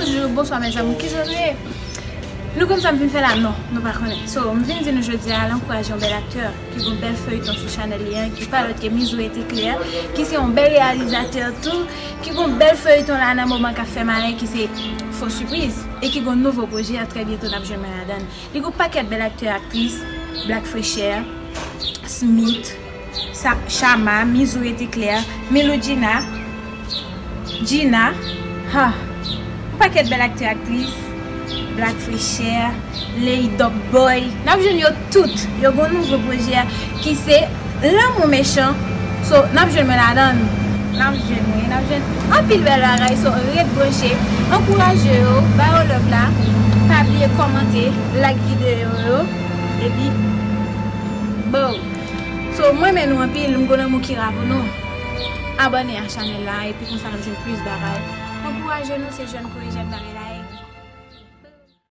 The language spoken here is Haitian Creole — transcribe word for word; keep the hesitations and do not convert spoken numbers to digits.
Bonjou, bonswa, mezanmi, kijan nou ye? Nou konn sa m vin fè la? Non, nou pa konnen. So, m vin di nou jodi a, al ankouraje yon bèl aktè ki gen yon bèl feyton sou chanèl li an, ki pa lòt ke Mizou et Eclair, ki se yon bèl reyalizatè tou, ki gen yon bèl feyton la nan moman k ap fè malen, ki se Fo Sipriz, e ki gen yon nouvo pwojè, trè byento n ap jwenn mwen ladan l. Li gen yon pakèt bèl aktè, aktris, Black Frechè, Smith, Sa- Chama, Mizou et Eclair, Milou Gina, Gina, ha, yon pakèt bèl aktè, aktris, Black Frechè, Ley Dog Boy. N ap jwenn yo tout. Yo gen yon nouvo pwojè ki se Lanmou Mechan. So, n ap jwenn mwen ladan l. N ap jwenn mwen, n ap jwenn anpil bèl bagay. So, ret branche, ankouraje yo, ba yo love la. Pa bliye kòmante, like videyo yo. Epi, bow. So, mwen renmen nou anpil, m gen lanmou ki ra pou nou. Abòne a chanèl la, epi konsa n ap jwenn plis bagay. Ankouraje nou, se jèn kore jèn bagay la.